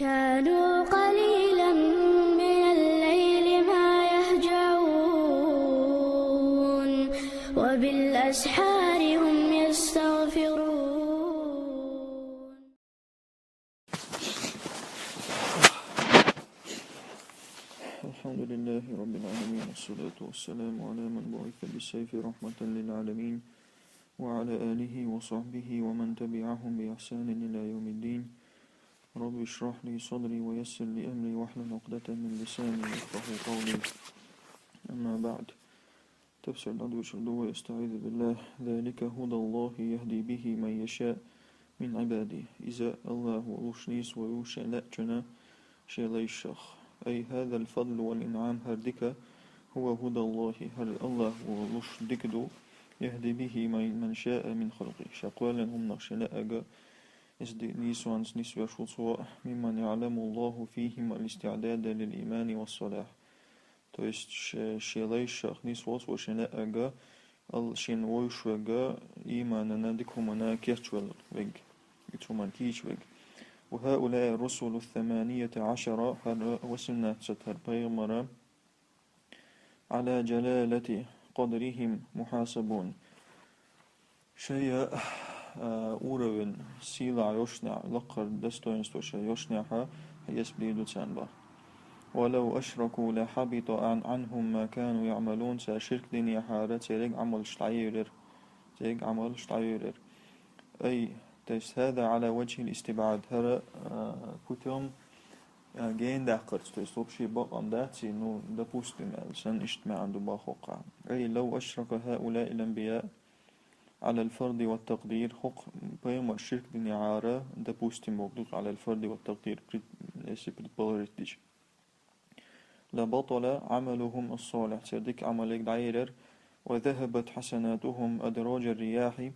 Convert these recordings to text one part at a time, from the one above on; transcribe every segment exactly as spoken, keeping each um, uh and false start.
كانوا قليلا من الليل ما يهجعون، وبالأسحار هم يستغفرون. الحمد لله رب العالمين، والصلاة والسلام على من بعث بالسيف رحمة للعالمين، وعلى آله وصحبه ومن تبعهم بإحسان إلى يوم الدين. رب اشرح لي صدري ويسر لي أمري واحلل عقدة من لساني يفقهوا قولي. أما بعد. تفسير العدو شلدو ويستعيذ بالله. ذلك هدى الله يهدي به من يشاء من عباده. إذا الله ولوش نيس ويوش لا جنا شي ليشخ. أي هذا الفضل والإنعام هردك هو هدى الله، هر الله ولوش دكدو يهدي به من، من شاء من خلقه. شاقوالن هم نخش لا أجا إذ دي نيسوانس نيسوش وصو ممن يعلم الله فيهم الاستعداد للإيمان والصلاح. То есть ше-, шелайшах нисвос ва шена ага, ал шен войшвега, иманана дикумана керчвел вег, ицуман кийчвег. وهؤلاء الرسل الثمانية عشر هر восемнадцать هر пайгамбара على جلالة قدرهم محاسبون. Шея, а, уровень сила йошня, лакхар достоинство шея йошняха, хьесб дийду цан ба. ولو أشركوا لحبط عن-، عنهم ما كانوا يعملون, ца ширк динияхара цериг амал штайюрер. Цериг амал штайюрер. أي, то есть هذا على وجه الاستبعاد, хара, а, путём, а, ген дахкарц, то есть вообще бакъам даци, ну, допустим, ал сан ишт маан ду бахока. أي لو أشرك هؤلاء الأنبياء على الفرض والتقدير, хокх пайгамбар ширк динияра, допустим, богдук على الفرض والتقدير, пред-, если предположить дичи. لبطل عملهم الصالح, цердик амалег дайрер, وذهبت حسناتهم أدراج الرياح,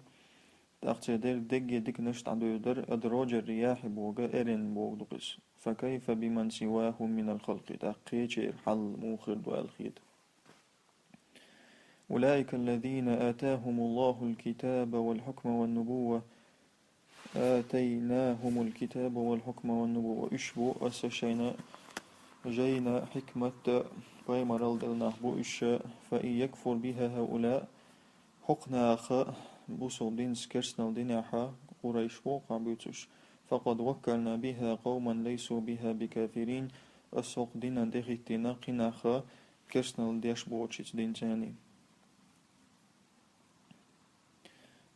тахцедер дегге дик наш тадуйдер, أدراج الرياح бога эрен богдукис. فكيف بمن سواهم من الخلق, тахкечер хал мухир дуал хит. أولئك الذين آتاهم الله الكتاب والحكم والنبوة. آتيناهم الكتاب والحكم والنبوة. Ишбу аса шайна жайна хикмат пайгамбарал делнах бу иш. فإن يكفر بها هؤلاء, хокх наха бусул динс керснал диняха Къурайш бу къабуцуш. فقد وكلنا بها قوما ليسوا بها بكافرين. Ас хокх динан дехиттина къинаха керснал деш бочиц динцани.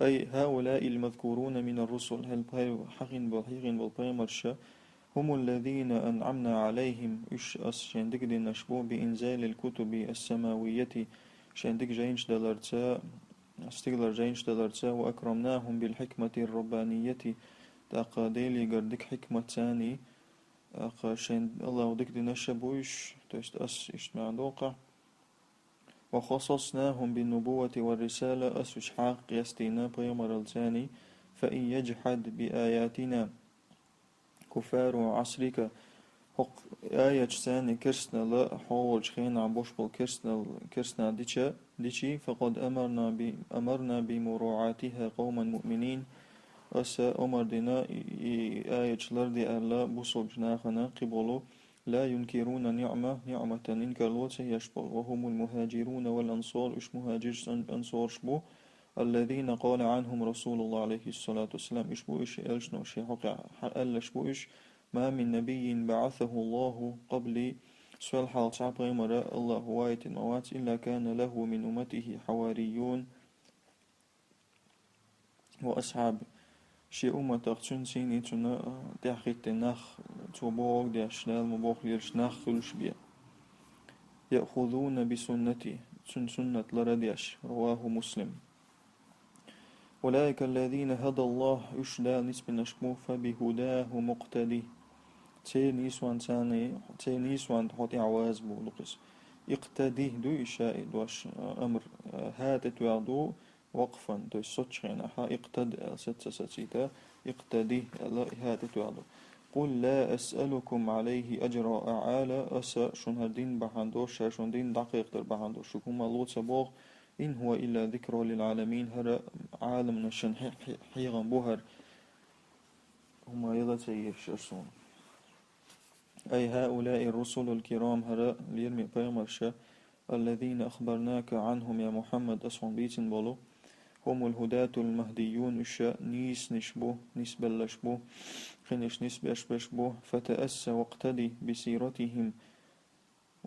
أي هؤلاء المذكورون من الرسل, хӀел пай-, хьахин бол, хьихин бол пайгамбарша, هم الذين أنعمنا عليهم, уьш ас шен дик динаш бу, بإنزال الكتب السماوية, шен дик жайнаш даларца, стиглар жайнаш даларца, وأكرمناهم بالحكمة الربانية, тӀаккха Делигар дик хьикмат цани, тӀаккха шен Аллаху дик динаша бу уьш, то есть ас ишт маан доккха. وخصصناهم بالنبوة والرسالة, ас уьш хьакъ къестийна пайгамбаралцани, فإن يجحد بآياتنا كفار عصرك, хӀокх аяташ цани керснала хьо волча хенахь бош бол керснал, керсна дича, дичи, فقد أمرنا ب-, أمرنا بمراعاتها قوما مؤمنين, аса омар дина и, и аяташ ларде аьлла бусулбча нахана кхиболу, لا ينكرون نعمة, ниӀматан инкарло ца еш болу, وهم المهاجرون والأنصار, уьш мухӀажирш ан-, ансорш бу, الذين قال عنهم رسول الله عليه الصلاة والسلام, уьш бу уьш элчано шен хьокъехь хьа-, аьллаш бу уьш, ما من نبي بعثه الله قبلي, сол хьалха цхьа пайхамар Аллахо вайтина ма вац, إلا كان له من أمته حواريون, وأصحاب, шен умматах цуьнан сийна цунна, а, тӀаьхьахӀиттина нах, цо бохург деш, Дала ма боху лелаш нах хуьлуш бен. يأخذون بسنتي, цуьнан суннат лара деш. رواه مسلم. أولئك الذين هدى الله, уьш Дала нисбинарш бу, فبهداه مقتد. Церан нийсонца, церан нийсонца хьо тӀаьхьаваза бу лукхис. اقتد ду и шаи дош, а, амр, а, хӀа тӀетоьгӀна ду, وقفا, то есть соцчу хенахь, اقتد аьлла саца сацийта, اقتد аьлла хӀа тӀетоьгӀна ду. قل لا أسألكم عليه أجرا, Ӏа ала, аса шуна хӀара дин бахьана долуш, ша шуна дин дӀакхайкхар бахьана долуш, шуьга хӀума ло ца боху, إن هو إلا ذكرى للعالمين, хӀара Ӏаламнашна хье-, хье-, хьехам бу хӀара. ХӀума яла ца езаш аса суна. أي هؤلاء الرسل الكرام, хӀара лераме пайхамараш, الذين أخبرناك عنهم يا محمد, ас хьуна бийцина болу, هم الهداة المهديون, уьш нийсанаш бу, нисбелларш бу, кхинаш нисбеш берш бу, فتأس واقتد بسيرتهم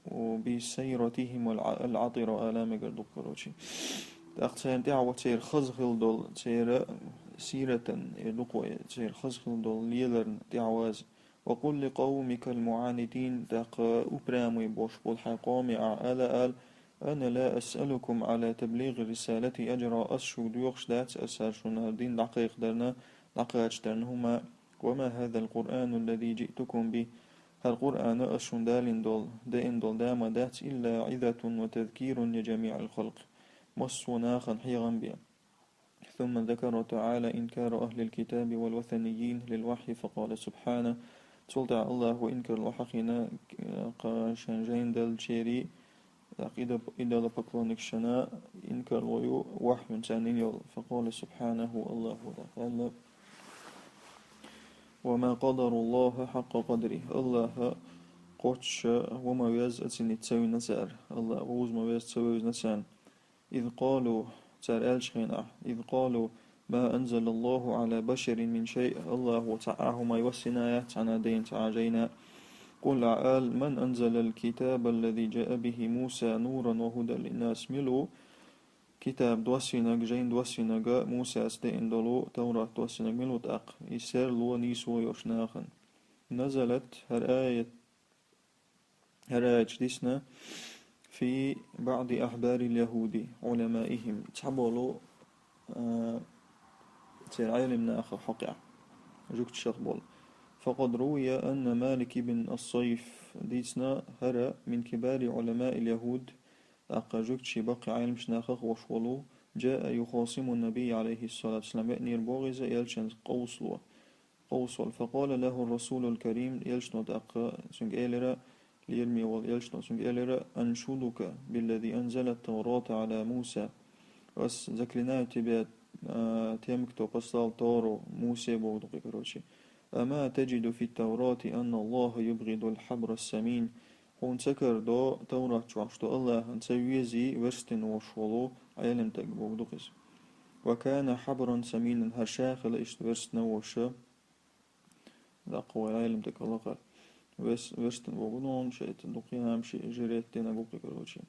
وبسيرتهم الع-, العطرة, ала мегар ду-кх, короче. ТӀаккха царна тӀаьхьа ваха, церан хаза хилла долу, церан сиратан, э, ду-кх вай, церан хаза хилла долу леларна тӀаьхьа ваза. وقل لقومك المعاندين, тӀаккха упрямый болуш болу хьайн къоме ахь ала ала: أنا لا أسألكم على تبليغ الرسالة أجرا, ас шуьга доьхуш дац, ас хӀара шуна хӀара дин дӀакхайкхадарна, дӀакхачадарна хӀума. وما هذا القرآن الذي جئتكم به, хӀара Къуръан ас шуна далийна долу, деана долу да ма дац, إلا موعظة وتذكير لجميع الخلق, массо а нахана хьехам бен. ثم ذكر تعالى إنكار أهل الكتاب والوثنيين للوحي فقال سبحانه, цул тӀаьхьа АллахӀа инкарло хьахийна, э, кху шайн жайна деллачеран, тӀаккха идол-, идолопоклонникашна инкарло ю вахьйина царна йина йолу. فقال سبحانه, АллахӀа аьлла: وما قدروا الله حق قدره, АллахӀ кхоччуш ва ма везза оценить ца вина цара, АллахӀ вовза ма везза ца вевзина царна. إذ قالوا, цара аьллачу хенахь, إذ قالوا ما أنزل الله على بشر من شيء, АллахӀа цхьа а хӀума йоссийна яц цхьана а дайна, цхьа а жайна. قل, Ӏа ала: من أنزل الكتاب الذي جاء به موسى نورا وهدى للناس, мила ву китаб доссийнарг, жайна доссийнарг, Мусас деана долу Таврат доссийнарг мила ву тӀаккха, и серло, нийсо йолуш нахана? نزلت, хӀара аят, хӀара аяташ дисна, في بعض أحبار اليهود علمائهم, цхьаболу, а, церан Ӏелам нахах хьокъехь, жуьгташах болу. فقد روي أن مالك بن الصيف, дийцина хӀара, من كبار علماء اليهود, тӀаккха жуьгташийн баккхий Ӏеламчу нахах волуш волу, جاء يخاصم النبي عليه الصلاة والسلام, веанера боху иза элчанца къовсало. Къовсало. فقال له الرسول الكريم, элчано тӀаккха цуьнга элира, лераме волу элчано цуьнга элира: أنشدك بالذي أنزل التوراة على موسى. Ас заклинаю тебя, а, тем, кто послал Тору Мусе, боху дукхи, короче. أما تجد في التوراة أن الله يبغض الحبر السمين. Хьуна ца карадо Таврат чохь, что АллахӀана ца вези верстина волуш волу Ӏелам стаг, боху дукха иза. وكان حبرا سمينا, хӀара ша хила иштта верстина волуш, даккха вай Ӏелам стаг хилла хӀара. Вес-, верстина боху, ну, он шайтан дукха яма ши жирет дина букхи, короче.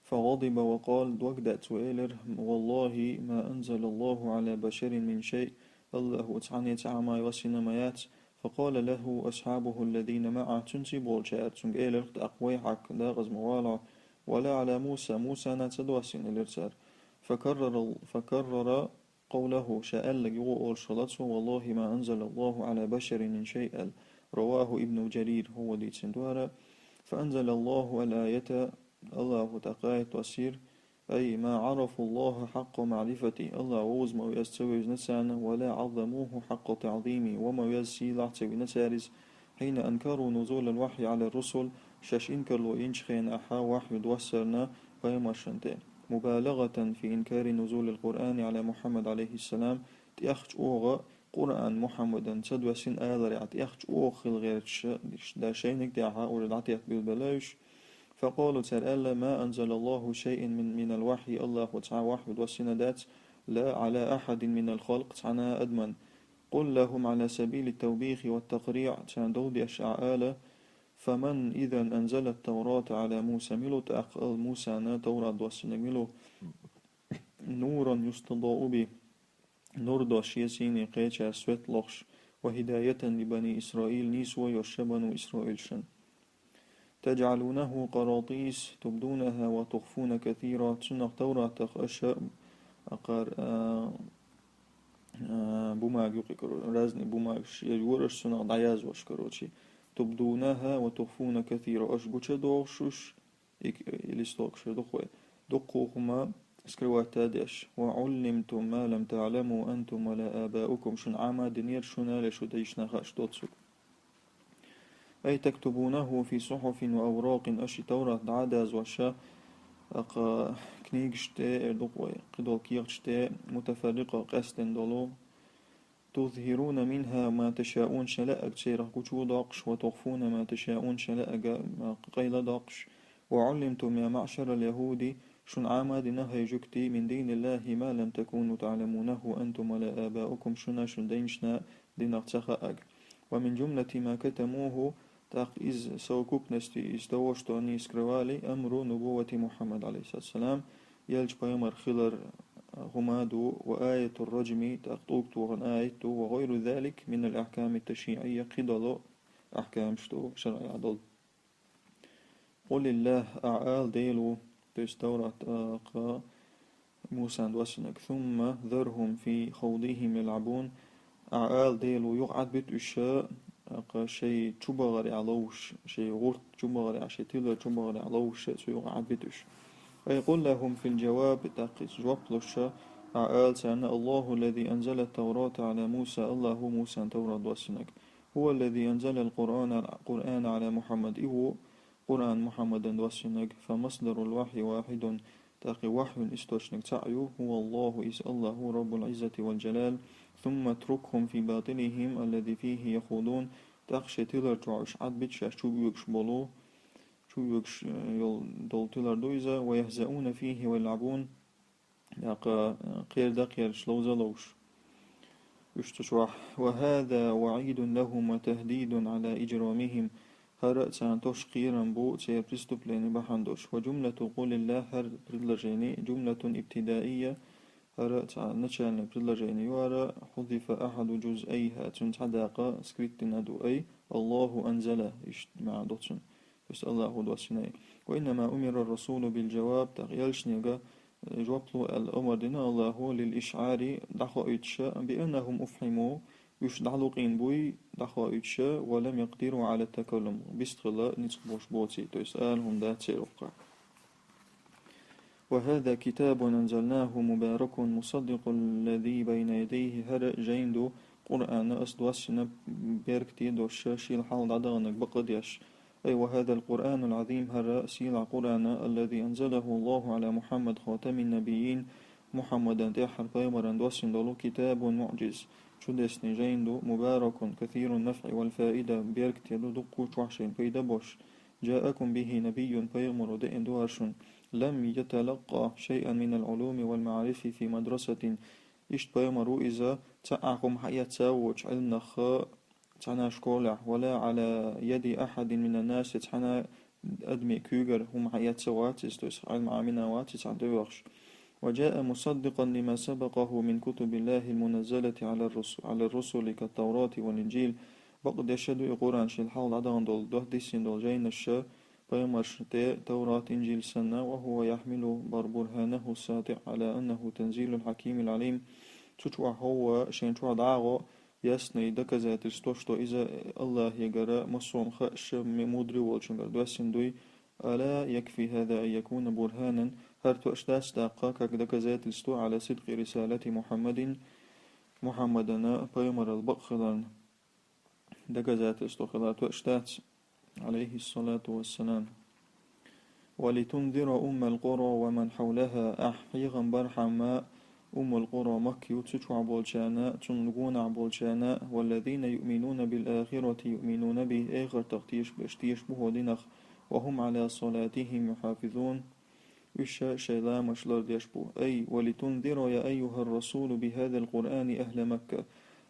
فغضب وقال, дог даьцна элира: والله ما أنزل الله على بشر من شيء, АллахӀа цхьанне цхьа а хӀума йоссийна ма яц. فقال له أصحابه الذين معه, цуьнца болчара цуьнга элира тӀаккха: ويحك, декъаза ма вала хьо, ولا على موسى, Мусана ца доссийна, элира цара. فكرر, فكرر قوله, ша аьлларг юха олуш хилла цо: والله ما أنزل الله على بشر من شيء, аьлла. رواه ابن جرير, хӀун ву дийцина ду хӀара. فأنزل الله الآية, АллахӀа тӀаккха аят доссийра: أي ما عرفوا الله حق معرفته, АллахӀ вовза ма везза ца вевзина царна, ولا عظموه حق تعظيمه, ва ма везза сийлахь ца вина цара иза, حين أنكروا نزول الوحي على الرسل, шаьш инкарло йинчу хенахь вахью доссарна пайхамаршна тӀе. مبالغة في إنكار نزول القرآن على محمد عليه السلام, тӀех чӀогӀа Къуръан Мухьаммадана ца доссийна аларехь, тӀех чӀогӀа хила гӀерташ, дар шайниг тӀехьа уже дӀатетта билбелла уьш. فقالوا, цара аьлла: ما أنزل الله شيئا من, من الوحي, АллахӀа цхьа а вахью доссийна дац, لا على أحد من الخلق, цхьана а адамна. قل لهم على سبيل التوبيخ والتقريع, царна дов деш Ӏа ала: فمن إذا أنزل التوراة على موسى, мила ву тӀаккха, аьлла, Мусана Таврат доссийнарг мила ву? نورا يستضاء به, нур дош, шен сийне кхечара свет лохуш, وهداية لبني إسرائيل, нийсо йош ша бану Исраилшна. تجعلونه قراطيس تبدونها وتخفون كثيرا, цунах, Тавратах, аша акхар, а, а, бумага юкъе, короче, разные бумагаш я йора аша цунах дӀаязвеш, короче. تبدونها وتخفون كثيرا, аша гуча дохуш уьш, и, и листокаш ду-кх вай, дуккха хӀума скрывать а деш. وعلمتم ما لم تعلموا أنتم ولا آباؤكم, шуна Ӏама динера шуна, я шу дайшна хаа доцург. أي تكتبونه في صحف وأوراق, аша и Таврат дӀа а дазвеш, акха книгаш тӀе, эр ду-кх вай, кхидолу кехаташ тӀе, متفرقة, къаьстина долу, تظهرون منها ما تشاءون, шун лаьаг церах гуча а доаккхаш, وتخفون ما تشاءون, шун лаьага къайла а доаккхаш. وعلمتم يا معشر اليهود, шуна Ӏама а дина, хӀай жугтий, من دين الله ما لم تكونوا تعلمونه أنتم ولا آباؤكم, шуна шун дайнашна динах ца хаьаг. ومن جملة ما كتموه, тӀаккха из совокупности из того, что они скрывали, أمر نبوة محمد, عليه الصلاة والسلام, элча пайхамар хилар хӀума ду, وآية الرجم, тӀаккха тӀулг тохара аят ду, وغير ذلك من الأحكام التشريعية, кхыдола ахькамаш ду, шарӀа долу. قل الله, Ахьа ала, Дела ву, то есть Таврат, а, кха, Мусан доссинарг. ثم ذرهم في خوضهم يلعبون. Ахьа ала, Дела ву, юха Ӏадбита уьш, а, кха, шайн чубагӀарехь ловзуш, шайн гӀурт чубагӀарехь, шайн тилар чубагӀарехь ловзуш, цу юха Ӏадбита уьш. أي قل لهم في الجواب, тӀаккха иза жоп луш, Ахьа ала царна: الله الذي أنزل التوراة على موسى, Аллахь ву Мусан Таврат доссинарг. هو الذي أنزل القرآن، القرآن على محمد, и ву Къуръан Мухьаммадна доссинарг, فمصدر الوحي واحد, тӀаккха вахьйун источник цхьаъ ю, هو الله, иза Аллахь ву, رب العزة والجلال, ثم اتركهم في باطلهم الذي فيه يخوضون, тӀаккха шайн тилар чохь уьш Ӏадбита, шаьш чу оьгуш болу, чу оьгуш, э, йол-, долу тилар ду иза, ويهزؤون فيه ويلعبون, тӀаккха, э, кхерда кхераш, ловза ловзуш. Уьш цу чохь. وهذا وعيد لهم وتهديد على إجرامهم. ХӀара а царна тосуш кхерам бу церан преступлени бахьана долуш. وجملة قل الله, хӀара предложени, جملة ابتدائية, хӀара а цхьа начальное предложение ю хӀара, حذف أحد جزئيها, цуьнан цхьа дакъа скрыть дина ду, أي الله أنزل, иштта маьӀна ду цуьнан. То есть Аллахьо доссинарг. وإنما أمر الرسول بالجواب, тӀаккха элчанга, э, жоп лу аьлла омар дина Аллахьо, للإشعار, дӀахоуьйтуш, بأنهم أفهموا, уьш дӀалукъийна буй, дӀахоуьйтуш, ولم يقدروا على التكلم, бистхила ницкъ болуш боций, то есть ала хӀума дац церан гӀуллакхехь. وهذا كتاب أنزلناه مبارك مصدق الذي بين يديه, хӀара жайна ду Къуръан, ас доссина, беркате долуш, шел хьалха дӀадаханарг бакъдеш. أي وهذا القرآن العظيم, хӀара сийлахь Къуръан, الذي أنزله الله على محمد خاتم النبيين, Мухьаммадна тӀаьххьара пайхамарна доссина долу, كتاب معجز, чудесный жайна ду, مبارك كثير النفع والفائدة, беркате ду, дуккха а чохь шайна пайда болуш. جاءكم به نبي, пайхамаро деана ду хӀара шуна, لم يتلق شيئا من العلوم والمعارف في مدرسة, иштта пайхамар ву иза, цхьа а хӀума хьаэцна воцуш Ӏилманах цхьана школехь, ولا على يد أحد من الناس, цхьана адамийн куьйгара хӀума хьаэцна вац иза, то есть Ӏилма Ӏамийна вац иза цхьана тӀевахаш. وجاء مصدقا لما سبقه من كتب الله المنزلة على الرس-, على الرسل كالتوراة والإنجيل. Бакъдеш ду и Къуръан, шел хьалха дӀадахана долу, дуьхьал диссина долу жайнаш, пайхамаршна тӀе, Таврат, Инжил санна, وهو يحمل بر-, برهانه الساطع على أنه تنزيل الحكيم العليم. Цу чохь хӀовва шайн чохь дӀагӀо ясный доказательство, что иза Аллахьегара массо а хууш, м-, мудрый волчуьнгара доссина дуй. ألا يكفي هذا أن يكون برهانا, хӀара тоьаш дац тӀаккха, как доказательство, على صدق رسالة محمد, Мухьаммадана пайхамарал бакъ хиларна доказательство хилар тоьаш дац, عليه الصلاة والسلام. ولتنذر أم القرى ومن حولها, ахь хьехам бархьама, Уммул Къура, Макка ю, цу чохь болчарна, цунна гонахь болчарна, والذين يؤمنون بالآخرة يؤمنون به, эхартах тешаш берш тешаш бу хӀокху динах, وهم على صلاتهم يحافظون, уьш шайн ламазаш лардеш бу. أي ولتنذر يا أيها الرسول بهذا القرآن أهل مكة.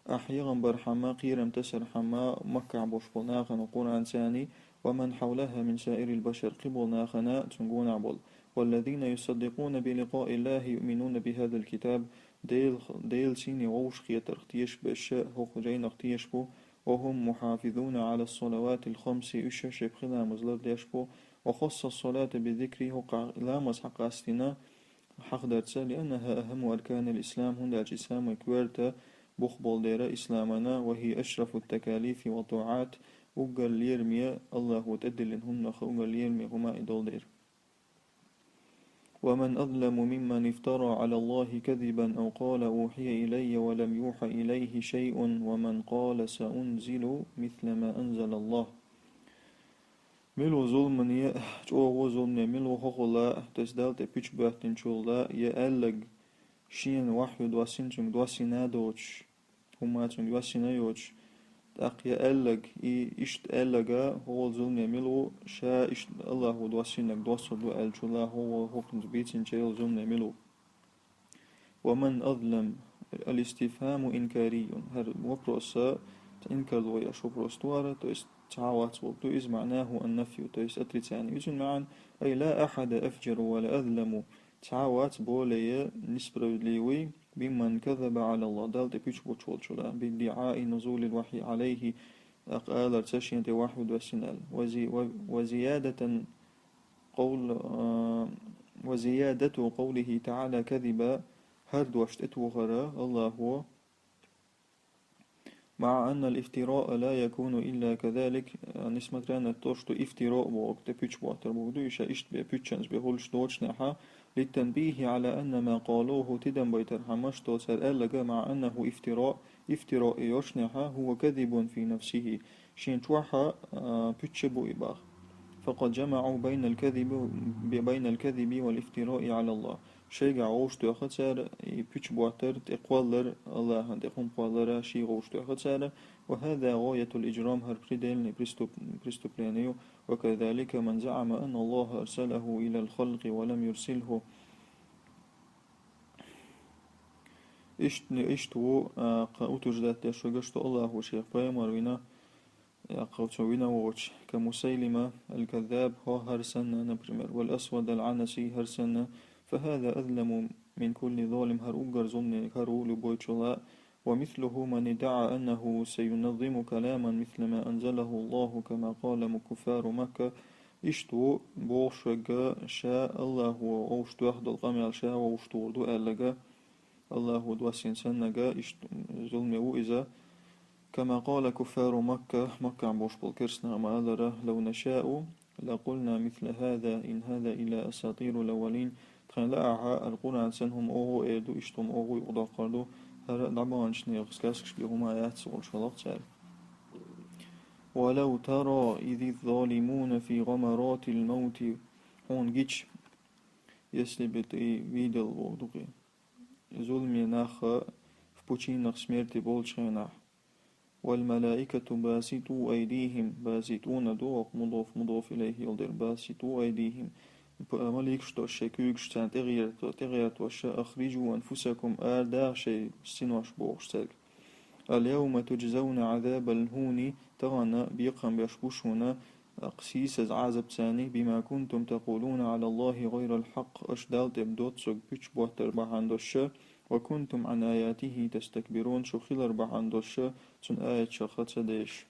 Ахь хьехам бархьама, кхерам тасархьама, Маккахь болуш болу нахана Къуръанца, ومن حولها من سائر البشر, кхин болу нахана, цунна гонахь болу. والذين يصدقون بلقاء الله يؤمنون بهذا الكتاب, Дел-, Делан сине вовшахкхетарх тешаш берш хӀокху жайнах тешаш бу, وهم محافظون على الصلوات الخمس, уьш шайн пхи ламаз лардеш бу, وخص الصلاة بالذكر, хӀокху ламаз хьакъастийна хьахдарца, لأنها أهم أركان الإسلام, хӀунда аьлча и самый коьрта бух болу дера исламана, وهي أشرف التكاليف والطاعات, уггар лераме, Аллахо тӀедиллина хӀуманах уггар лераме хӀума и долу дера. ومن أظلم ممن افترى على الله كذبا أو قال أوحي إلي ولم يوح إليه شيء ومن قال سأنزل مثل ما أنزل الله. Мила ву зуламане, чӀогӀа зуламане мила ву хӀокхула, то есть Далла тӀе пуьчу боьттинчул а, я аьлларг, шена вахьйу доссинчуьнга доссийна а доцуш, хӀума цунга йоссина йоцуш, тӀаккха я аьлларг, и иштта аьлларга, хӀокхул зуламе мила ву, ша иштта Аллахо доссийнарг доссор ду аьллачул а, хӀокхо хӀокхунца бийцинча йолу зуламе мила ву. ومن أظلم. الاستفهام إنكاري. ХӀара вопроса, инкарло еш вопрос ду хӀара, то есть цхьа а вац бохург ду иза, معناه النفي, то есть отрицание. Иза маьӀна, أي لا أحد أفجر ولا أظلم. Цхьа а вац более несправедливый, ممن كذب على الله, Далла тӀе пуьчу бучу волчул а, بادعاء نزول الوحي عليه, тӀаккха аларца шена тӀе вахьйу доссийна аьлла. وزي-, و-, وزيادة قول-, а, وزيادة قوله تعالى كذبا, хӀара дош тӀетохар Аллахо, مع أن الافتراء لا يكون إلا كذلك, а, несмотря на то, что ифтиро бохург, тӀе пуьчу боттар бохург ду, и ша иштта бен пуьччанца бен хуьлуш доцучу тӀехь, للتنبيه على أن ما قالوه, тидам байтархьама, что цара аьлларг, مع أنه افتراء, ифтиро и йолчу тӀехь, هو كذب في نفسه, шен чохь а, а, пуьчча бу и боху. فقد جمعوا بين الكذب، بين الكذب والافتراء على الله. Шайгахь вовшахтоьхна цара и пуьчу боттар, тӀе кхоллар, Аллахьан тӀе хӀума кхоллар, ший вовшахтоьхна цара. وهذا غاية الإجرام, хӀара предельный преступ-, преступление ю. وكذلك من زعم أن الله أرسله إلى الخلق ولم يرسله. Иштта, иштта ву, а, кхин утверждать деш верг, что Аллахо шех пайхамар вина, я кхин цо вина воцуш, كمسيلمة الكذاب, хӀо хӀара санна, например, والأسود العنسي, хӀара санна, فهذا أظلم من كل ظالم, хӀара уггар зуламниг хӀара ву любойчул а, ومثله من ادعى أنه سينظم كلاما مثل ما أنزله الله كما قال كفار مكة. Иштта ву бохуш верг, ша Аллахо вовшахтоьхна долу къамел ша вовшахтухур ду аьлларг, Аллахо доссийна саннарг, иштта зуламе ву иза. كما قال كفار مكة, Маккахь болуш болу керстанаша ма-аллара: لو نشاء لقلنا مثل هذا إن هذا إلا أساطير الأولين. Тхайна лаахь а, хӀара Къуръан санна хӀума оха а эр ду, иштта хӀума оха а юкъадоккхур ду, хӀара дӀабаханчу нехан сказкаш бен хӀума яц олуш хилла-кх цара. ولو ترى إذ الظالمون في غمرات الموت, хьуна гича, если бы ты видел бохург ду-кх и, зуламе нах в пучинах смерти болчу хенахь. والملائكة باسطو أيديهم, باسطون ду, وقت مضاف مضاف إليه йолу дерг, باسطو أيديهم. П-, маликаш долуш шайн куьйгаш царна тӀегӀерто-, тӀегӀертош, أخرجوا أنفسكم, арадаха шайн синош бохуш цаьрга. اليوم تجزون عذاب الهون, тахана бекхам беш бу шуна, а, сийсаза Ӏазап царна, بما كنتم تقولون على الله غير الحق, аша Далла тӀе доцург пуьчу боттар бахьана долуш, وكنتم عن آياته تستكبرون, шу хилар бахьана долуш, цуьнан аятех ца дезаш.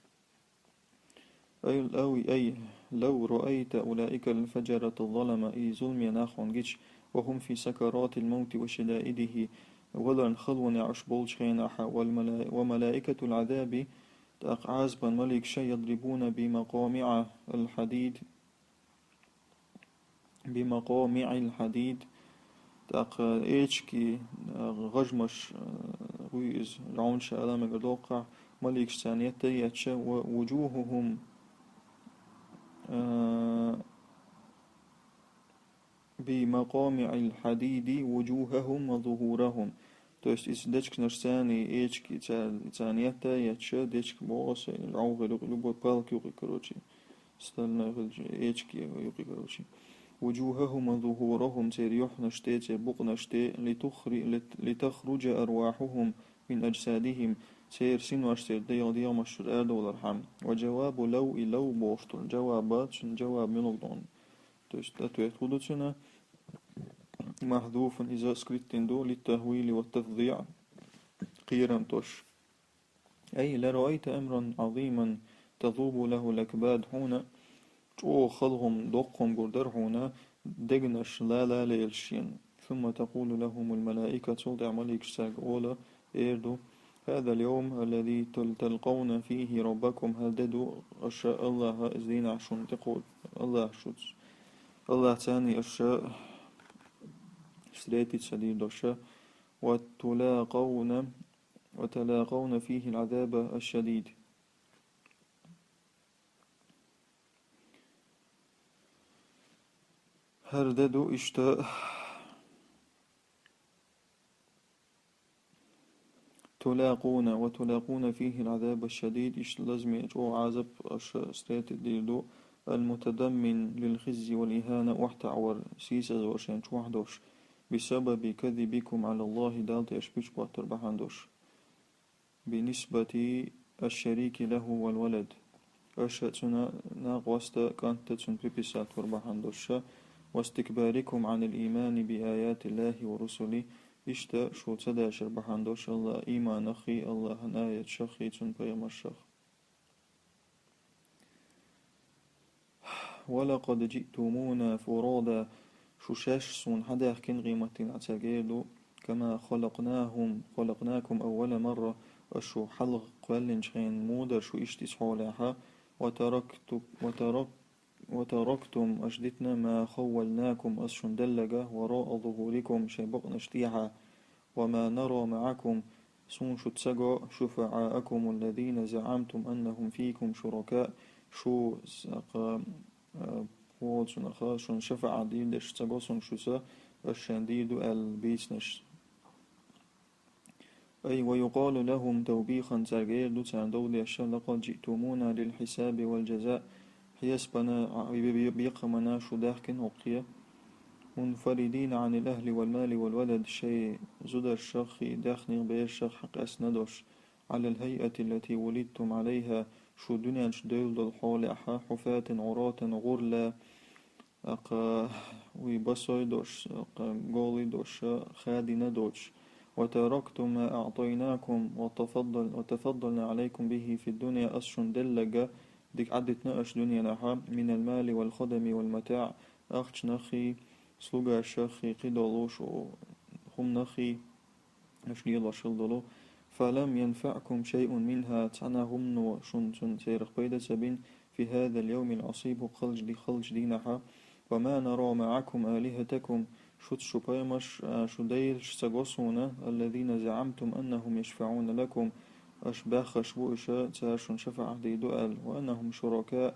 أي، أو، أي، لو رأيت أولئك الفجرة الظلمة, и зуламе нах хьуна гича, وهم في سكرات الموت وشدائده, валарна халонехь уьш болчу хенахь, والملا-، وملائكة العذاب, тӀаккха Ӏазапан маликаш, يضربون بمقامع الحديد, بمقامع الحديد, тӀаккха эчки, а, гӀажмаш, а, гӀуй иза, жӀаьвнаш ала мегар доккхахь, маликаш царна етта а етташ, ووجوههم, а, بمقامع الحديد وجوههم وظهورهم. То есть иза дечканаш царна, эчки царна, царна етта а етташ, дечка боху аса, жӀаьвна юкъа, любой палка юкъа, короче, стальной хилча, эчки юкъа, короче. وجوههم وظهورهم, церан юьхьанаш тӀе, церан букъанаш тӀе, لتخر-، لت-، لتخرج أرواحهم من أجسادهم, церан синош церан дегӀ-, дегӀмаш чуьра арадовлархьама. وجواب لو, и لو бохуш долу жаваб, цуьнан жаваб муьлха ду? То есть ответ хӀун ду цуьнан? محذوف, иза скрытный ду, للتهويل والتفظيع, кхерам тосуш. أي لرأيت أمرا عظيما تضوب له الأكباد, хьуна чӀогӀа хала хӀума, доккха хӀума гур дара хьуна, дегнаш лала лелаш шена. ثم تقول لهم الملائكة, цул тӀаьхьа маликаш цаьрга олу, эр ду: هذا اليوم الذي تل-، تلقون فيه ربكم, хӀара де ду, аша Аллахьа иза дийнахь шуна тӀекхо-, Аллахьа шуьца, Аллахьца аша встретиться дийр долуш, وتلاقون، وتلاقون فيه العذاب الشديد. ХӀара де ду иштта, تلاقون وتلاقون فيه العذاب الشديد, иштта лазаме чӀогӀа Ӏазап аша встретить дийр ду, المتضمن للخزي والإهانة, охьатаӀавар, сийсазвар шоана чу охьадош, بسبب كذبكم على الله, Далла тӀа аша пича боттар бахьана долаш, بنسبة الشريك له والولد, аша цунна накъост а, кӀант а цунна приписать вар бахьана долаш, واستكباركم عن الإيمان بآيات الله ورسله, иштта шо ца дешар бахьана долаш АллахӀа иманах а, АллахӀа аяташах а, цун пайхамарашах а. ولقد جئتمونا فرادا, шу шоаш сона хьадаьхкина, къематдийнахьа царга эр ду, كما خلقناهم خلقناكم أول مرة, аша шу хьалха кхоьллинчу хенахь муха дара шу иштта, иза хьолехь, وتركت وترك وتركتم, аша дитина, ما خولناكم, ас шуна делларг, وراء ظهوركم, шайн бакъонаш тӀехьа, وما نرى معكم, суна шу ца го, شفعاءكم الذين زعمتم أنهم فيكم شركاء, шу, сакъа, а, хӀоцунах, шуна шафаӀат дийр деш ца го суна шуьца, аша шайна дийр ду аьлла бийцинарш. أي ويقال لهم توبيخا, цаьрга эр ду царна дов деш, لقد جئتمونا للحساب والجزاء, хьесапана, а, бе-, бе-, бекхамана шу даьхкина хӀокхе, منفردين عن الأهل والمال والولد, шайн зударшах а, даьхнех а, берашах а хьакъаьстина долаш, على الهيئة التي ولدتم عليها, шу дуьнен чу девлла долу хьолехь, حفاة عراة, гӀурла, тӀаккха вай босой долуш, тӀаккха голый долуш, хадийна доцуш. وتركتم ما أعطيناكم وتفضل-, وتفضلنا عليكم به في الدنيا, ас шуна делларг дика Ӏадитина аша дуьненахь, من المال والخدم والمتاع, ахчанах а, слугашах а, кхидолуш хӀуманах а, аша лелош хила долу. فلم ينفعكم شيء منها, цхьана хӀумано шуна цун церах пайда ца бина, في هذا اليوم العصيب, хӀокху халчу ди-, халчу дийнахь. وما نرى معكم آلهتكم, шуьца шун пайхамарш, а, шун делаш ца го суна, الذين زعمتم أنهم يشفعون لكم, аша баьхнарш бу уьш, цара шуна шафаӀат дийр ду аьлла, وأنهم شركاء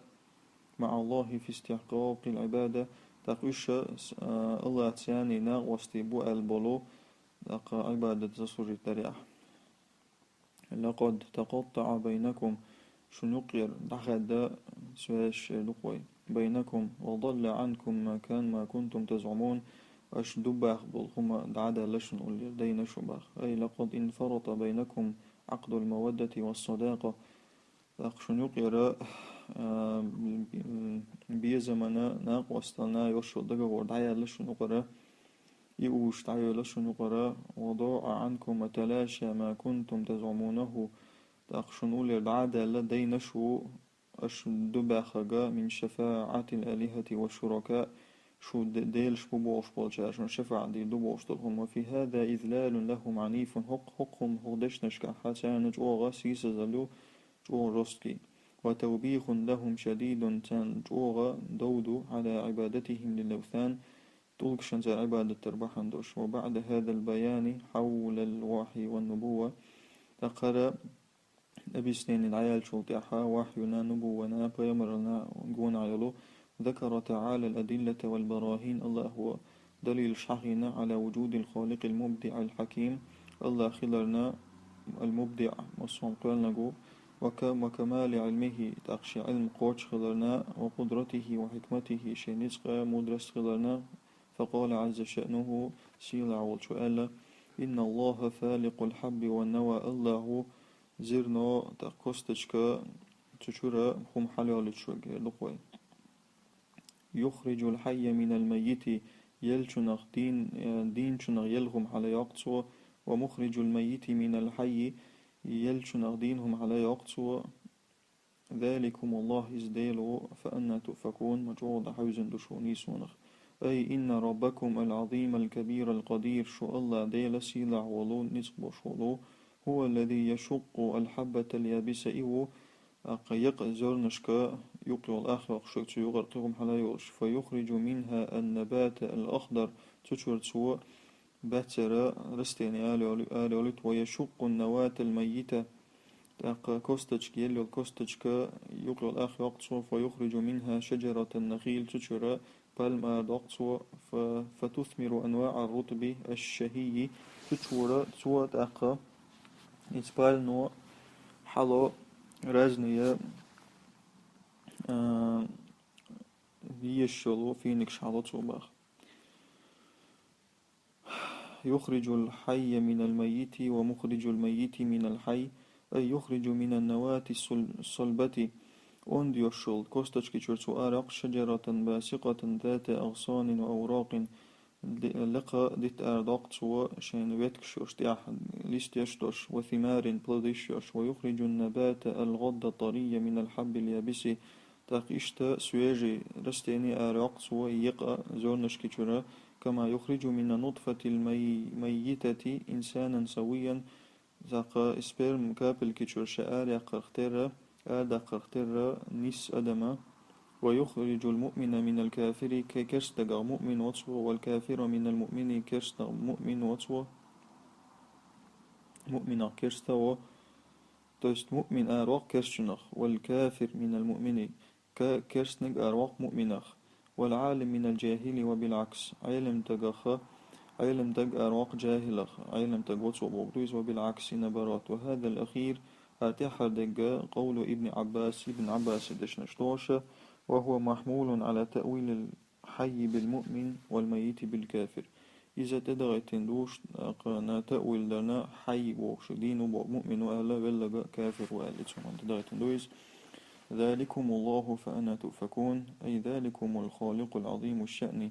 مع الله في استحقاق العبادة, тӀаккха уьш, а, АллахӀца царна накъостий бу аьлла болу, тӀаккха Ӏибадат заслужить дарехь. لقد تقطع بينكم, шун юкъера дӀахаьдда связь, шер ду-кх вай, بينكم وضل عنكم ما كان, ما كنتم تزعمون, аша дубахь болу хӀума дӀа а даьлла шуна уллера, дайна шу баха. أي لقد انفرط بينكم عقد المودة والصداقة, тӀаккха шун юкъера, а, безамана, накъостална йолуш йолу договор дӀаяьлла шун юкъара, и уьш дӀайоьлла шун юкъара, وضاع عنكم وتلاشى ما كنتم تزعمونه, тӀаккха шун уллера дӀа а даьлла, дайна шу аша дубаьхнарг, من شفاعة الآلهة والشركاء, шу де-, делаш бу бохуш болчара шуна шафаӀат дийр ду бохуш долу хӀума. وفي هذا إذلال لهم عنيف, хӀокху, хӀокху хӀума, хӀокху дешнашкахь царна чӀогӀа сийсазалла ю, чӀогӀа жесткий. وتوبيخ لهم شديد, царна чӀогӀа дов ду, على عبادتهم للأوثان, тӀулгашна цара Ӏибадат дар бахьана долуш. وبعد هذا البيان حول الوحي والنبوة, тӀаккха хӀара объяснение дӀаяьллачул тӀаьхьа, вахьйуна, нубуввана, пайхамараллина гонахь йолу, ذكر تعالى الأدلة والبراهين, АллахӀа далилаш хьахийна, على وجود الخالق المبدع الحكيم, АллахӀ хиларна, المبدع, массо а кхоьллинарг ву, وك-, وكمال علمه, тӀаккха шен Ӏилма кхочуш хиларна, وقدرته وحكمته, шен ницкъ а, мудрость хиларна, فقال عز شأنه, сийлахь волчо аьлла: إن الله فالق الحب والنوى, АллахӀа зерно, тӀаккха косточка, цу чуьра хӀума хьалайолуьйтуш верг, эр ду-кх вай. يخرج الحي من الميت, еллачунах дийна, э, дийначунах елла хӀума хьалайоккху цо, ومخرج الميت من الحي, еллачунах дийна хӀума хьалайоккху цо. ذلكم الله, иза Дела ву, فأنى تؤفكون, ма чӀогӀа дӀахьаьвзина ду шу нийсонах. أي إن ربكم العظيم الكبير القدير, шун АллахӀ Дела сийлахь волу, ницкъ болуш волу, هو الذي يشق الحبة اليابسة, и ву, тӀаккха екъа зернашка юкъ йолу ах йоккхуш верг, цу юкъара кхин хӀума хьалайолуш, فيخرج منها النبات الأخضر, цу чуьра цо баьццара растение ала йолу-, ала йолуьйту, ويشق النواة الميتة, тӀаккха косточка, елла йолу косточка юкъ йолу ах йоккху цо, فيخرج منها شجرة النخيل, цу чуьра пальма ара доккху цо, ف-, فتثمر أنواع الرطب الشهي, цу чуьра цо тӀаккха Ицбалино хьало разные, а, вешало финикаш хьало цо баха. يخرج الحي من الميت ومخرج الميت من الحي، أي يخرج من النواة الصل-، الصلبة. Онда йолча косточки чура цо арадоаккх, شجرة باسقة ذات أغصان وأوراق, лекха дитт арадоаккх цо шоай веткаш йолаш, тӀехьа листаш долаш, وثمار, плодаш йолаш, ويخرج النبات الغض الطري من الحب اليابس. ТӀаккха иштта свежий растени арадоаккх цо екъа зернышки чура, كما يخرج من النطفة المي-، الميتة إنسانا سويا, цхьаккха сперма капельки чура ше араяккхарх терра, арадаккхарх терра нийсса адама. ويخرج المؤمن من الكافر, ке-, керста дагах муъмин во цо, والكافر من المؤمن, керста дагах муъмин во цо, муъминах керста во. То есть муъмин арадоаккх керстачунах, والكافر من المؤمن, ке-, керстаниг арадоаккх муъминах, والعالم من الجاهل وبالعكس, Ӏелим дагах, Ӏелим даг арадоаккх джахилах, Ӏелим даг во цо бохург да из, وبالعكس, и наоборот. وهذا الأخير, хӀара тӀеххьара дерг, قول ابن عباس, Ибн Ӏаббаса дешнаш долаш, وهو محمول على تأويل الحي بالمؤمن والميت بالكافر. Иза тӀедагӀийтина да уж, тӀаккха на таъвил дарна, хьай бохуш, дийна ва боху, муъмин ва аьлла, велларг кафир ва аьлла, цунах тӀедагӀийтина да иза. ذلكم الله فأنى تؤفكون، أي ذلكم الخالق العظيم الشأن.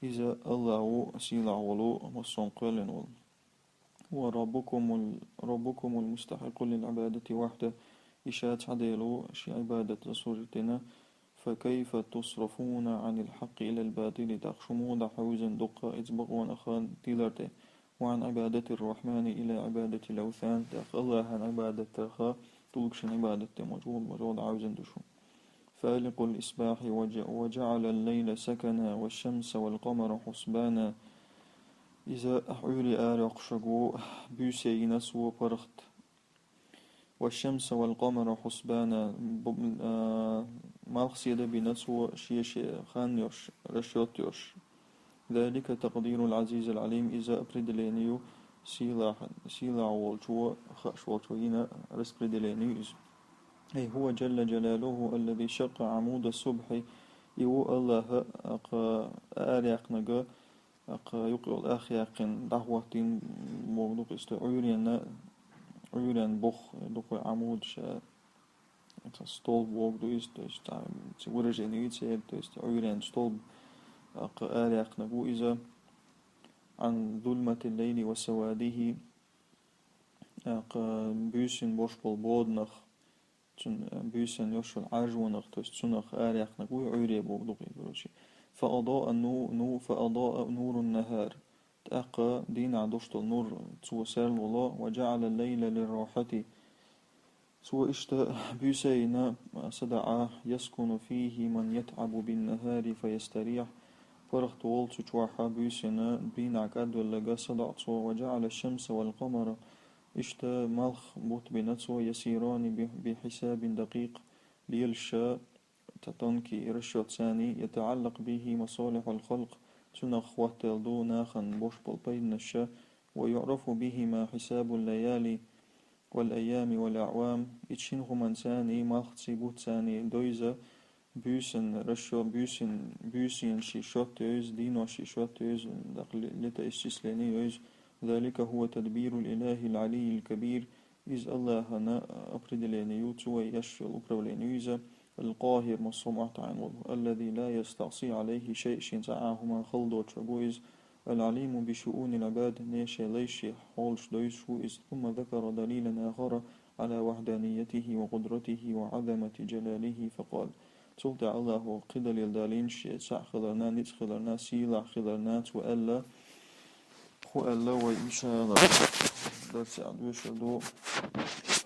Иза АллахӀ ву, сийлахь волу, массо а кхоьллина волу. وربكم ال-، ربكم المستحق للعبادة وحده. И ша цхьа Дела ву, шен Ӏибадат заслужить дина. فكيف تصرفون عن الحق إلى الباطل؟ ТӀаккха шу муха дӀахьевзина ду-кх иза бакъонах тилар тӀе. وعن عبادة الرحمن إلى عبادة الأوثان. ТӀаккха АллахӀан Ӏибадатах тӀулгашна Ӏибадат де мужгӀул, мужгӀул дӀахьевзина ду шу. فالق الإصباح وج-، وجعل الليل سكنا والشمس والقمر حسبانا. Иза Ӏуьйре араяккхарг ву, буьйса йина цо паргӀат. والشمس والقمر حسبانا, бу-, а, малх седа бина цо шен-шен хан йолуш, расчёт йолуш. ذلك تقدير العزيز العليم, иза определение ю сийлахь, сийлахь волчо, хууш волчо йина распределение ю иза. أي هو جل جلاله الذي شق عمود الصبح, и ву АллахӀ, тӀаккха араяккхинарг, тӀаккха юккъе йолу ах яьккхина дӀахӀоттийна бохург ду-кх иза, Ӏуьйренна, Ӏуьйренна бух ду-кх Ӏамуд ша, это столб бохург ду иза, то есть там выражение ю церан, то есть Ӏуьйренна столб, тӀаккха араяккхинарг ву иза. عن ظلمة الليل وسواده, тӀаккха буьйсанна болуш болу боданах, цун, э, буьйсанна йолуш йолу Ӏаржонах, то есть цунах араяккхинарг ву Ӏуьйре бохург ду-кх иза, короче. فأضاء النو-, ну-, فأضاء نور النهار. ТӀаккха дийнахь долуш долу нур цо серло ло, وجعل الليل للراحة. Цо иштта буьйса йина садаӀа, يسكن فيه من يتعب بالنهار فيستريح. ПаргӀат волу цу чохь буьйсанна, дийнахь кӀадвелларг садаӀа цо, وجعل الشمس والقمر. Иштта малх бутт бина цо, يسيران ب-, بحساب دقيق, лелаш ца тонкий расчёт царний, يتعلق به مصالح الخلق, цунах хӀоттаелла ду нахана болуш болу пайданаш, ويعرف بهما حساب الليالي والأيام والأعوام. И шина хӀуманца царний, малхций, буттций царний девза буьйсанна расчё-, буьйсин-, буьйсанна шен счёт девза, дийнахь шен счёт девза, дакъа ле-, летоисчисление девза. ذلك هو تدبير الإله العلي الكبير. Иза АллахӀан определение ю, цо еш йолу управление ю иза. القاهر, массо а мохь тӀехь волу. الذي لا يستعصي عليه شيء, шена цхьа а хӀума хала доцург ву иза. العليم بشؤون العباد, нехан лайш, хьолаш девзаш ву иза. ثم ذكر دليلا آخر على وحدانيته وقدرته وعظمة جلاله فقال. Цул тӀаьхьа АллахӀа кхин далил далийна шен цхьаъ хиларна, ницкъ хиларна, сийлахь хиларна, цо аьлла, кху аьлла вай, иншаАллахӀ, дарсехь доьшур ду.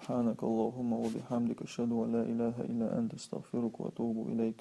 سبحانك اللهم وبحمدك، أشهد أن لا إله إلا أنت، أستغفرك وأتوب إليك.